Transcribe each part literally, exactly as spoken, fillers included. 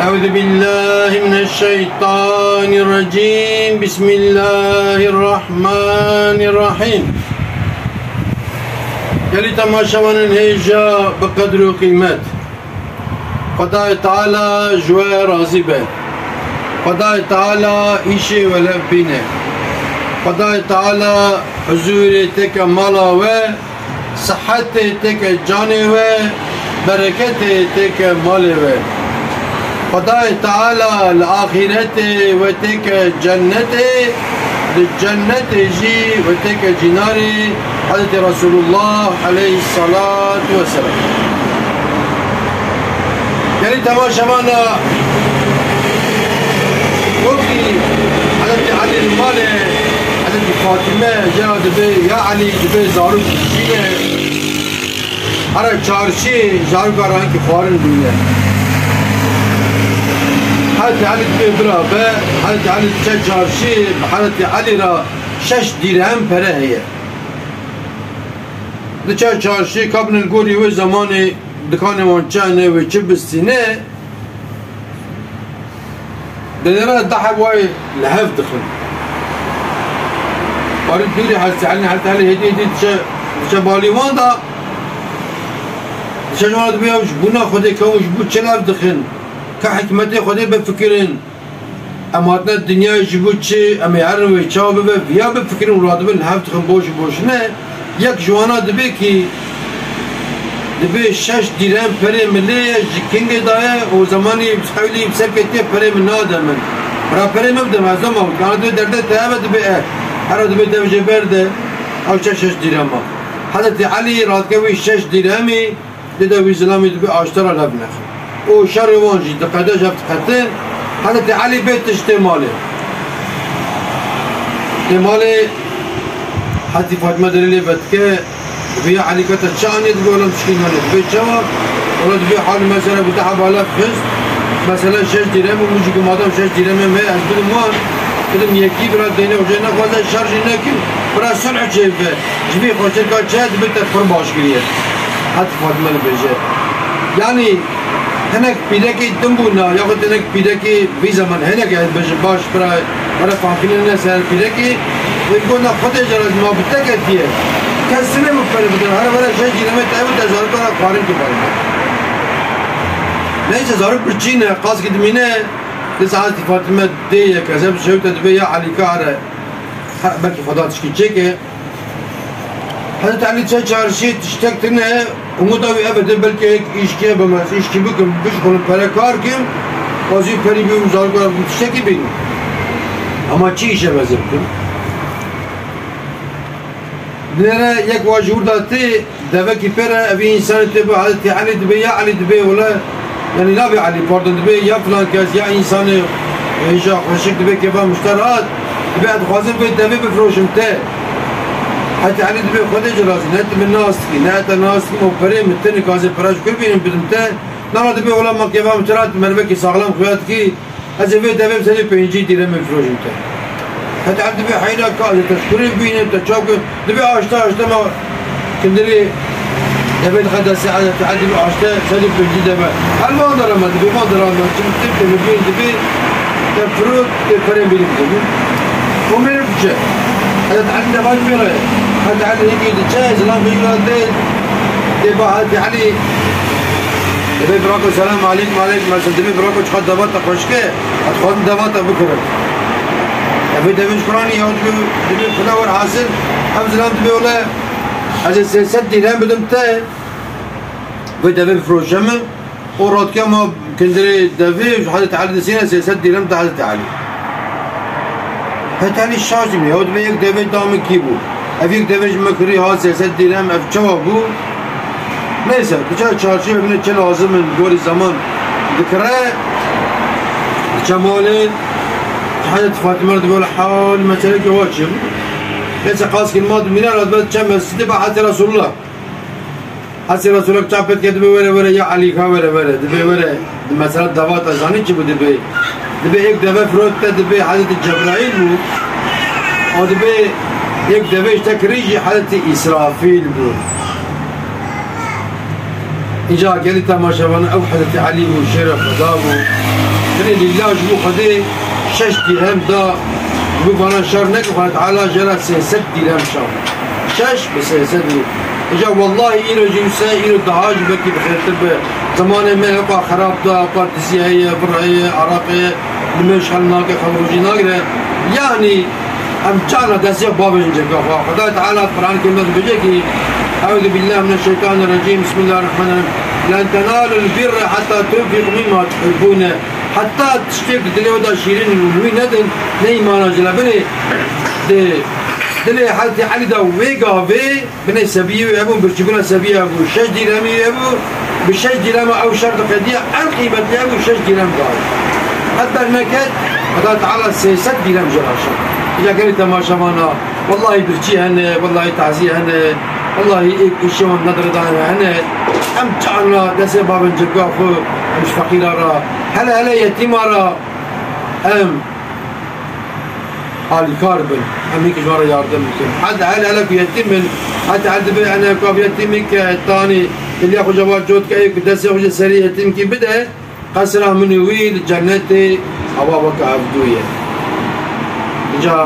Euzu billahi mineşşeytanirracim. Bismillahirrahmanirrahim. Gelî temaşevanên hêja bi qedr û qîmet. Xwedayê Teala ji we razî be. Xwedayê Teala îşê we lev bîne. Xwedayê Teala huzûrê têke mala we, sihetê têke canê we, bereketê têke malê we. Xwedayê Teala li axîretê we têke cennetê, li cennetê jî we têke cînarê Hezretî Resulullah aleyhissalatu vesselam. Gelî temaşevana, wekî Hezretî Elî li malê Hezretî Fatîme jê re dibê, ya Elî, dibê zarok jî ne. Here çarşî, zaroka re hinkî xwarin bîne. Hezretî Elî dibê bira be, Hezretî Elî diçe çarşî, bi Hezretî Elî re şeş dîrhem pere heye. Diçe çarşî, kabine li gorî wê zemanê dikanê wan çi hene, wê çi bistîne, dinêre deh heb wayê li hev dixin. Barî dûrî Hezretî Elî, Hezretî Elî hêdî hêdî diçe, diçe balî wan da, diçe ji wan dibê, ew ji bona Xwedê ke hûn ji bo çi li hev dixin? Ka hikmetê Xwedê bifikirin. Em hatine dinyayê ji bo çi? Em ê herin wê çawa bibe, viya bifikirin û radibin li hev dixin boş û boşine. Yek ji wana dibê kî, dibê şeş dîrhem perê min lê ye, ji kingê daye û zemanî hewlî bi ser ketiye perê min nade min. Bira perê min bide min, ez doma wî. Kana dibê derdê te ev e, dibê e. Here dibê dev jê berde, ew çe şeş dîrhema. Hezretî Elî radike wî şeş dîrhemî, Dide wî zilamê dibê aştera lev nexin. Û şerê wan jî diqede, ji hev diqete. Hezretî Elî bê tiştê malê. Tê malê Hezretî Fatime derê lê vedike, dibê ya Elî ka te çi anî, dibê wela min tişkî nanî. Dibê çawa? Wela dibê halî mesela bi deha bala xist. Mesela şeş dîrem û min jî ku madem şeş dîremê me ez bidim wan, bidim yekî bira deynê xwe jê nexwaze şer jî nekin. Bira sulh çêbibe. Ji vî xweşirka çi heye dibê te pir baş kiriye. Heta Fatime dibêje. Yanî hinek pîrekê din bûna, yaxud hinek pîrekê vî zeman hinek ez bêjim baş bira, were fahmkirine ne ser pîrekê, wê gona Xwedê jê re ma bi te ketiye. Kes çi nê min pere bidin, here were şeş dîremê te ew te zarokana xwarin ki xwarin. Neyse zarok birçî ne, qas ki dimîne, disa Hezretî Fatime dê yek ez hep şewte dibê ya Elî ka here. Ha, belkî Xweda tişkî çêke. Hezretî Elî çe çarşî tiştek tune, umûta wî ev e, dê belkî yek îşkê bim ez, îşkî bikim, bişxulum, pere kar kim, wazî perî bî û zarokar bû tiştekî bînim. Ama çi îşe ez ê bikim? Dinêre yek wa ji wir de tê, devekî pê re, evî însanê tê bi Hezretî Elî dibê, ya Elî dibê, wele, yanî nabê Elî, pardon, dibê ya filan kes, ya însanê hêja xweşik dibê kêfa min ji te re hat, dibê ez dixwazim vê devê bifroşim te. Hezretî Elî dibê Xwedê jê razî, ne tu min nas dikî, ne ez te nas dikim, ew perê min tune, ka ez ê pere ji ku bînim bidim te. Nana dibê wela ma kêfa min ji te re hat, merivekî saxlem xuya dikî, Ez ê vê devê bi sedî pêncî dîremê bifroşim te. Heta dibê heyra ka ez ê te kurê bînim, te çaw kim. Dibê aşte aşte ma kindirê devê dixe destê ez ê te dibê aşte sedî pêncî deve. Her van de reme dibê, van de reme. Çim tip dibê, bîn dibê, te firot, te perê bînî dibê. Û mêr diçe. Heta Elî deva pê re. Heta Elî hêkî diçe, zilam bêjî dê, dê ba Heta Elî. Dibê birako selam aleykum, aleykum selam. Dibê birako çiqas deva te xweşik e. Ez dixwazim deva te bikirim. Ev ê devê ji kuranî ya dibê, dibê xweda werhasil. Ev zilam dibê wele ez ê sê sed dîrhem bidim te. Vê devê bifroşe min. Û radike ma kindirê devê ji Hezretî Elî disîne sê sed dîrhem de Hezretî Elî. Heta Elî şaş dibî, ew dibê yek devê da min kî bû? Ev yek devê ji min kirî hat sê sed dîrhem, ev çawa bû? Neyse, diçe çarşî evine çi lazim in, gorî zeman dikire, diçe malê, Hezretî Fatime re dibê, wele hal meselekê wa çi bû? Neyse, qas kir ma dimîne, radbe diçe mescîdê ba Hezretî Resulullah. Hezretî Resulullah çav pê dike dibê were, were, ya Elî ka were, were. Dibê were. Mesela deva te zanî çi bû dibê? Dibê yek deve firot te dibê Hezretî Cebraîl bû. O dibê yek deve işte kirî jî Hezretî Îsrafîl bû. Îca gelî temaşevan ew Hezretî Elî bû, şêra Xweda bû. Binê lîla ji bo Xwedê şeş dîrhem da, ji bo vana şer neke, Xwedê Teala jê re sê sed dîrhem şand. Şeş bi sê sed. Îca wellahî îro jî wisa, îro daha jî belkî bi xêrtir be. Zemanê me ewqa xerab da, ewqa dizî heye, vir heye, araq heye, nimêj hel nake, xew rojî nagire. Yanî em çana destê bavêjin civka xwe. Xwedayê Teala di Qur'an Kerîm de dibêje ki, Euzu billahi mineşşeytanirracîm, Bismillahirrahmanirrahîm. Len tenalul birre hetta tunfiqu mimma tuhibbûne. Heta tiştê ku dilê we de şîrîn û wî nedin, ne îmana jî le binê. Di dilê Hezretî Elî de wê gavê binê sebiyê wê hebûn, birçîbûna sebiyê hebû, şeş dîrhemî wê hebû, bi şeş dîrhema ew şer diqediya, en qîmetlî hebû şeş dîrhem gavê. Heta neket, Xweda Teala sê sed dîrhem jê re şand. Îca gelê temaşevana, wellahî birçî hene, wellahî tazî hene, wellahî êk êşê wan nedirêdane hene. Em çarna destê bavên civka xwe, em ji feqîra re, hele hele yetîma re, em alîkar bin, em hêk ji wan re yardim bikin. Heta hele hele ku yetîm bin, heta hele dibe ene ku ev yetîmî ke tanî, hiliya xwe ji wan cot ke, ê ku destê xwe ji serî yetîmkî bide, qesra min û wî li cennetê ewa weke ev du ye. Îca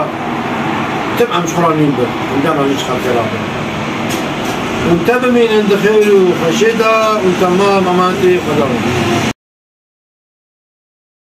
tim em ji xwe re nîn bin, em dema jî ji xelkê re bin. Hûn te bimînin di xêr û xweşê de û temam emanetê Xweda bin.